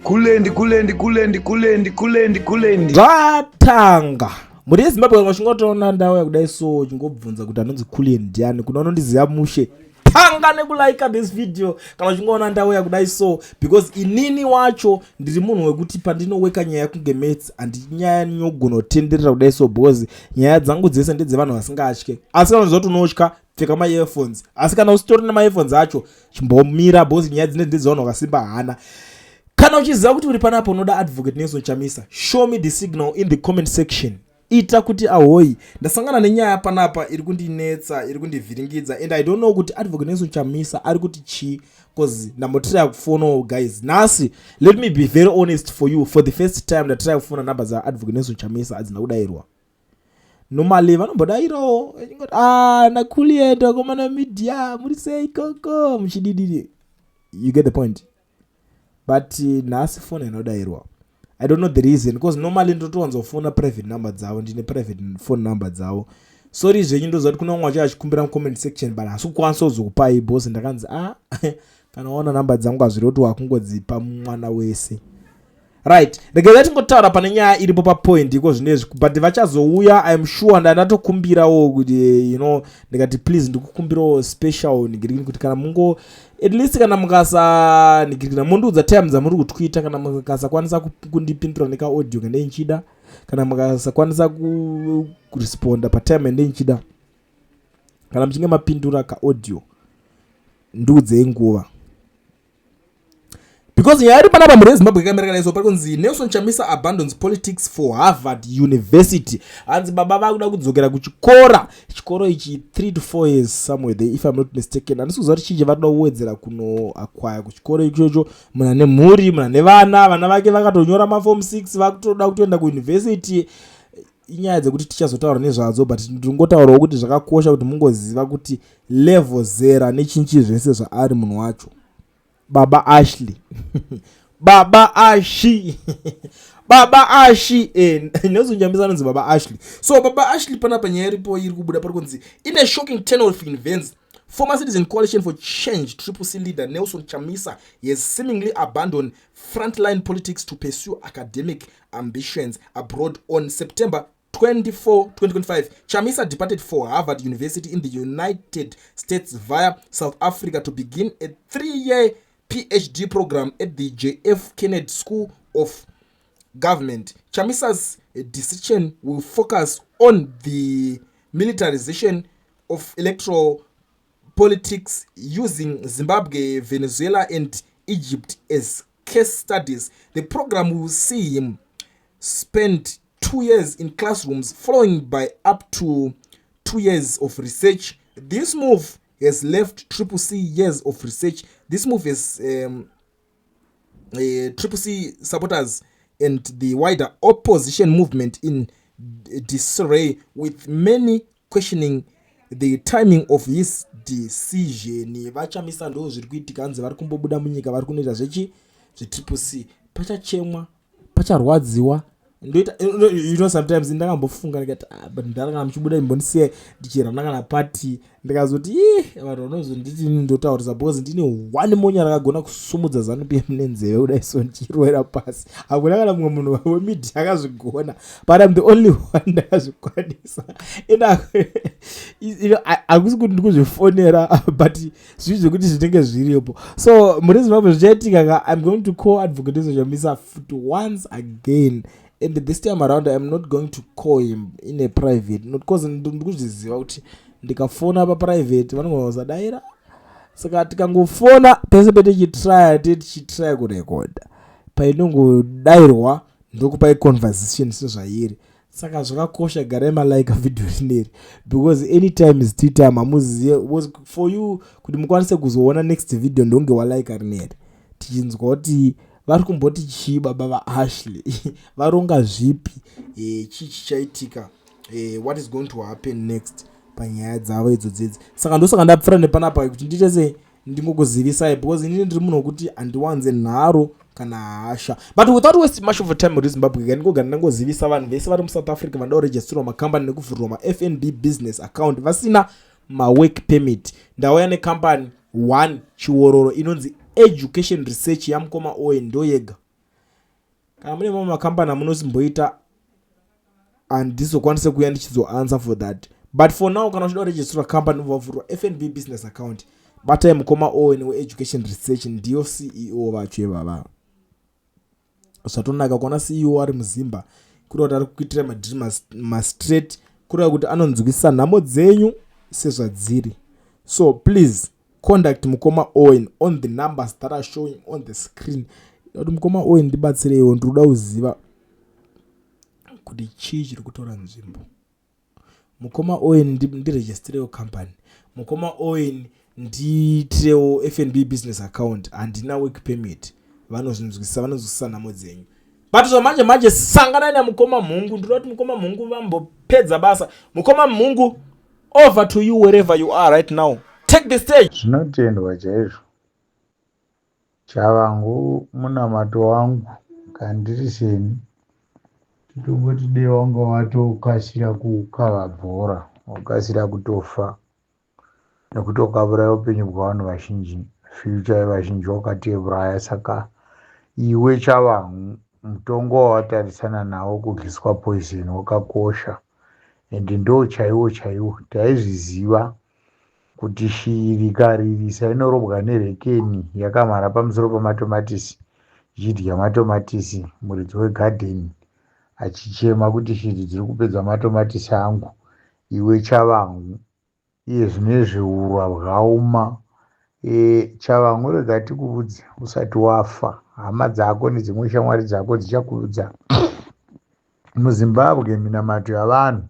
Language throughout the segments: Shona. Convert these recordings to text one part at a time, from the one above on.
Kulendi, kulendi, kulendi, kulendi, kulendi, kulendi. Zvatanga mhuri yeZimbabwe. Kana uchingotoona ndau yakudai so, uchingobvunza kuti anonzi Kulian ndiani, kuna unondiziva mushe, tanga nekulaika this video kana uchingoona ndau yakudai so, because inini wacho ndiri munhu wekuti pandinoweka nyaya kunge maths, handinyaya nyogonotenderera kudai so, because nyaya dzangu dzese ndedzevanhu vasingatye. Asi kana uchiziva kuti unotya, pfeka maearphones. Asi kana usitori nemaearphones acho, chimbomira, because nyaya dzine ndedzevanhu vakasimba hana. Kana uchiziva kuti uri panapo unoda Advocate Nelson Chamisa, show me the signal in the comment section. Ita kuti ahoi. Ndasangana nenyaya panapa iri kundinetsa, iri kundivhiringidza, and I don't know kuti Advocate Nelson Chamisa ari kuti chii, because ndambotiraya kufonawo guys nhasi. Let me be very honest for you, for the first time ndatiraya kufona namba dzaAdvocate Nelson Chamisa, hadzina kudayirwa. Normally vanombodayirawo ingoti, "Ah, nakuliendo akomana media, muri sei koko muchidididi?" You get the point. But nhasi foni inodayirwa. I don't know the reason, because normally ndotowanzofona private number dzavo, ndine private phone number dzavo. Sorry zvenyu, ndoziva kuti kuna umwe wacho achikumbira mucomment section, but hasi kukwanisa kuzokupai boss. Ndakanzi, "Ah, kana waona namba dzangu, hazviri kuti wakungodzipa mwana wese." Right, regai tingotaura pane nyaya iripo papoint iko zvinezvi, but vachazouya, I'm sure. Ndandatokumbirawo kuti ndikati, "Please, ndikukumbirawo special nigirikini kuti kana mungo at least kana mukasa nigirikina mundiudza time dzamuri kutwita, kana mukasakwanisa kundipindura nekaaudio kandei nchida, kana mukasakwanisa kuresponda patime yandei nchida, kana muchinge mapindura kaaudio, ndiudzei nguva," because nyaya iri panapa, mhuri yeZimbabwe, yakamira kadai so. Pari kunzi Nelson Chamisa abandons politics for Harvard University. Hanzi baba vakuda kudzokera kuchikora. Chikoro ichi 3 to 4 years, somewhere there, if I'm not mistaken. Handisi kuziva kuti chii chavari kuwedzera kunoakwaya kuchikoro ichocho. Munhu ane mhuri, munhu ane vana, vana vake vakatonyora maform 6, vakutoda kutoenda kuuniversity. Inyaya dzekuti tichazotaura nezvadzo, but ndingotaurawo kuti zvakakosha kuti mungoziva kuti level, zera nechinchi zvese zvaari munhu wacho. Baba Ashley, Baba Ashi, Baba Ashi, Nelson Chamisa anonzi Baba Ashley. So Baba Ashley panapa nyaya iripo iri kubuda, pari kunzi, "In a shocking turn of events, former Citizen Coalition for Change, Triple C, leader Nelson Chamisa has seemingly abandoned frontline politics to pursue academic ambitions abroad. On September 24, 2025, Chamisa departed for Harvard University in the United States via South Africa to begin a 3-year PhD program at the JF Kennedy School of Government. Chamisa's decision will focus on the militarization of electoral politics, using Zimbabwe, Venezuela, and Egypt as case studies. The program will see him spend 2 years in classrooms, following by up to 2 years of research. This move has left Triple C years of research. This move has Triple C supporters and the wider opposition movement in disarray, with many questioning the timing of his decision." VaChamisa, ndo zviri kuitika. Hanzi vari kumbobuda munyika, vari kunoita zvechi zveTriple C. Pachachemwa, pacharwadziwa. Ndoita, sometimes ndakambofunga ndikati, "Ah, but ndara kana muchibuda, imbondisiya ndichirana kana pati." Ndikazoti, "Ih, vanhu vanozonditi ndotaurisa," because ndine one monya rakagona kusumudza ZANU PF nenzeve kudai so, ndichirowera pasi. Hakuna kana mumwe munhu wemedia akazvigona, but I'm the only one ndakazvikwanisa. And hakusi kuti ndikuzvifonera, but zvinhu zvekuti zvinenge zviripo. So muri Zimbabwe, zvichaitika ka, I'm going to call Advocate Chamisa futi once again, and this time around I'm not going to call him in a private, not because ndikuzviziva kuti ndikafona paprivate vanogona kusadayira. Saka tikangofona pese petichitraya, tichitraya kurekodha, painongodayirwa ndokupai conversation sezvairi. Saka zvakakosha, garai malaika video rineri, because anytime is tea time. Hamuzive, because for you kuti mukwanise kuzoona next video, ndonge walaika rineri, tichinzwa kuti vari kumboti chii baba vaAshley, varonga zvipi, chii chichaitika, what is going to happen next panyaya dzavo idzo dzedzi. Saka ndosaka ndapfuura nepanapa kuti ndiite sei, ndingokuzivisai, because inini ndiri munhu wekuti handiwanze nharo kana hasha. But without waste much of a time, muri Zimbabwe, ndingogara ndangozivisa vanhu vese vari muSouth Africa vanoda kuregisterwa makambani nekuvhurirwa maFNB business account vasina mawork permit. Ndauya nekambani 1 chiororo inonzi Education Research yamukoma Owen. Ndo yega. Kana mune mamwe makambani amunosimboita, handizokwanise kuuya ndichizoanswer for that. But for now, kana uchida kuregisterwa company, vavhurwa FNB business account, batai mukoma Owen weEducation Research. Ndiyo CEO vacho ivava. Zvatonaka kuona CEO ari muZimba, kureva kuti ari kukuitira madhiri mastraight, kureva kuti anonzwisisa nhamo dzenyu sezvadziri. So please contact mukoma Owen on the numbers that are showing on the screen, kuti mukoma Owen, ndibatsireiwo, ndiri kuda kuziva kuti chii chiri kutora nzvimbo. Mukoma Owen, ndiregistirewo company. Mukoma Owen, ndiitirewo FNB business account, handina work permit. Vanozvinzwisisa, vanonzwisisa nhamo dzenyu. But zvamanje manje, sanganai namukoma Mhungu. Ndinoda kuti mukoma Mhungu vambopedza basa. Mukoma Mhungu, over to you. Wherever you are right now, take the stage. Zvinotendwa chaizvo, Chavangu. Munamato wangu kandiri seni, titomboti dei wanga watokasira kukava bhora, wakasira kutofa, nekuti wakauraya upenyu bwavanhu vazhinji, future yevazhinji wakatouraya. Saka iwe Chavangu, mutongo wawatarisana nawo, kudyiswa poison, wakakosha, ende ndo chaiwo chaiwo. Taizviziva kuti shiri ikaririsa inorobwa nerekeni yakamhara pamusoro pamatomatisi ichidya matomatisi, muridzi wegadheni achichema kuti shiri dziri kupedza matomatisi angu. Iwe Chavangu, iye zvinezvi urwa bwaoma. Chavangu, rega tikuudze usati wafa. Hama dzako nedzimwe shamwari dzako dzichakuudza. MuZimbabwe, minamato yavanhu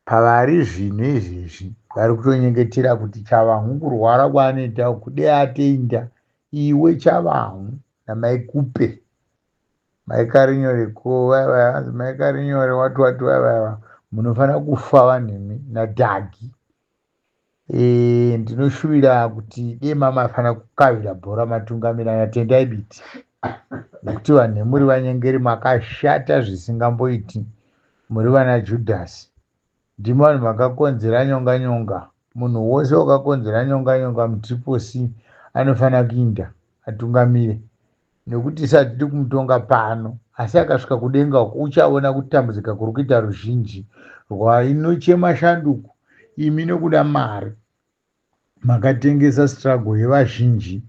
pavari zvino izvezvi, vari kutonyengetera kuti Chavangu, kurwara kwaanoita uku, dei atenda. Iwe Chavangu namaikupe Maikarinyore, ko vaiva Maikarinyore, wati wati vaivaiva, munofanira kufa vanhemi nadhagi. Ndinoshuvira kuti dei mamafanira kukavira bhora matungamira naTendai Biti, nekuti vanhu muri vanyengeri, makashata zvisingamboiti, muri vana Judhasi. Ndimi vanhu makakonzera nyonga nyonga. Munhu wose wakakonzera nyonga nyonga muTriple C anofanira kuinda atungamire, nekuti isati tiri kumutonga pano, asi akasvika kudenga uko uchaona kutambudzika kuri kuita ruzhinji rwainochema shanduko. Imi nokuda mari makatengesa struggle yevazhinji.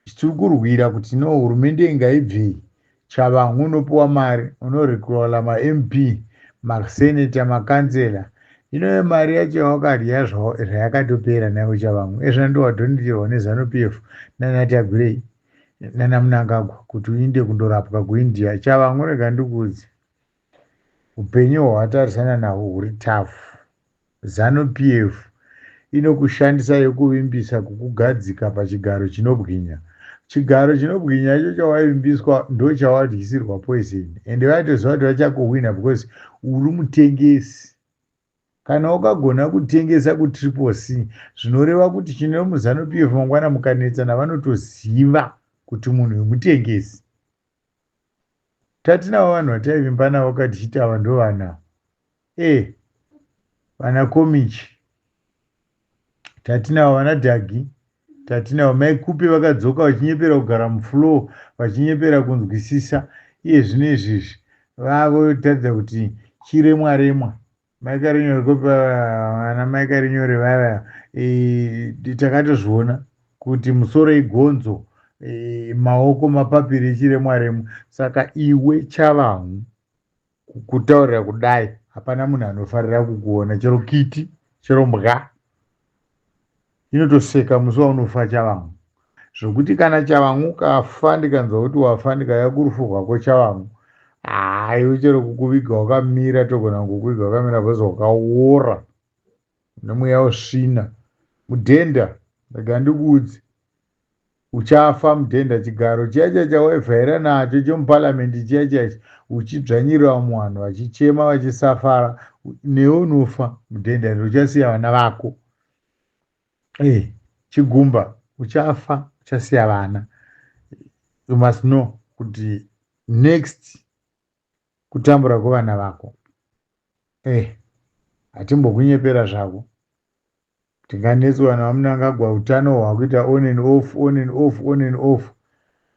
Tiri kurwira kuti no, hurumende ingaibvei. Chavangu, unopiwa mari, unorecalla maMP, maseneta, makansela. Inoyo mari yacho yawakadya zvayakatopera nayo, Chavangu. Ezvino ndowadhoneterwa neZANU PF nanaTagwirei nana Mnangagwa kuti uinde kundorapwa kuIndia. Chavangu, rega ndikuudze, upenyu hwawatarisana nahwo huri tough. ZANU PF inokushandisa yokuvimbisa kukugadzika pachigaro chinobwinya. Chigaro chinobwinya icho chawaivimbiswa ndo chawadyisirwa poison, ende vaitoziva kuti vachakuhwina because uri mutengesi. Kana wakagona kutengesa kuTriple C, zvinoreva kuti chine muZANU PF mangwana mukanetsana, vanotoziva kuti munhu wemutengesi. Tatinavo vanhu vataivimba navo katichiti ava ndo vana vana Komichi, tatinavo vana Dhagi, tatinavo Maikupe, vakadzoka vachinyepera kugara mufloor, vachinyepera kunzwisisa. Iye zvino izvizvi vavotaridza kuti chiremwa remwa. Maikarinyore, vana Maikarinyore vaya, takatozviona kuti musoro igonzo, maoko mapapiro echiremwa remwa. Saka iwe Chavangu, kutaurira kudai, hapana munhu anofarira kukuona, chero kiti, chero mbwa inotoseka musi waunofa, Chavangu. Zvokuti kana Chavangu ukafa, ndikanzwa kuti wafa, ndikauya kurufu rwako, Chavangu, haiwe, chero kukuviga wakamira, togona kukuviga wakamira, because wakaora nemweya wesvina. Mudhenda, rega ndikuudze, uchafa mudhenda. Chigaro chiya chiya chawaivhaira nacho chemuparamende chiya chiya, uchidzvanyirira vamwe vanhu vachichema, vachisafara, newe unofa mudhenda ende uchasiya vana vako. Chigumba, uchafa, uchasiya vana. You must know kuti next kutambura kwevana vako. Hatimbokunyepera zvako. Tinganetswa naVaMnangagwa, utano hwakuita on and off, on and off, on and off.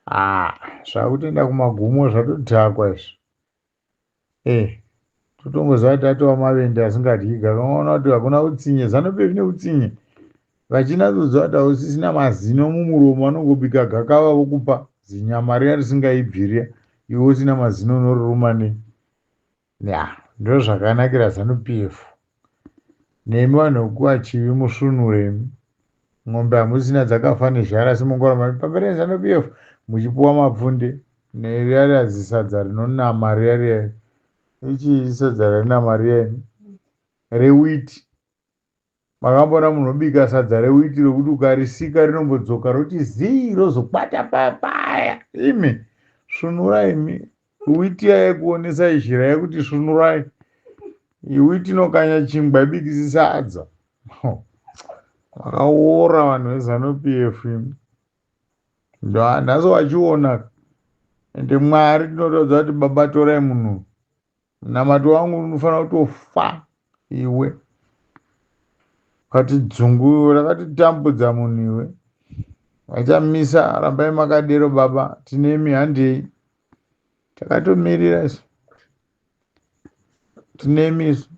Ah, zvakutoenda kumagumo zvatodhakwa izvi. Eh, totongoziva kuti atova mavende asingadyi gaka. Unoona kuti hakuna utsinye. Zanu PF ine utsinye. Vachinatsoziva kuti hausisina mazino mumuromo vanongobika gakava vokupa zinyama riya risingaibvi riya. Iwe usina mazino unoriruma nei? Ya, ndozvakanakira Zanu PF. Nemi vanhu vekuachivi musvunure imi. N'ombe hamusina dzakafa nezhara asi mongoramba pamberi neZanu PF muchipuwa mapfunde neriya riya zisadza rinonama riya riya. Ichii sadza rinonama riya imi? Rewiti. Makamboona munhu obika sadza rewiti rokuti ukarisika rinombodzoka roti zii rozokwata papaya imi svunurai imi witi yaikuonesai zhira yekuti svunurai iwiti inokanya chingwa ibikisi sadza makaora vanhu vezanu p f imi nhasi wachiona ende mwari tinotaudza kuti baba torai munhu Munamato wangu unofanira kutofa iwe. Kati dzungu rakatitambudza munhu iwe. Vachamisa rambai makadero baba tinemi handei. Takatomirira isu. Tinemi isu.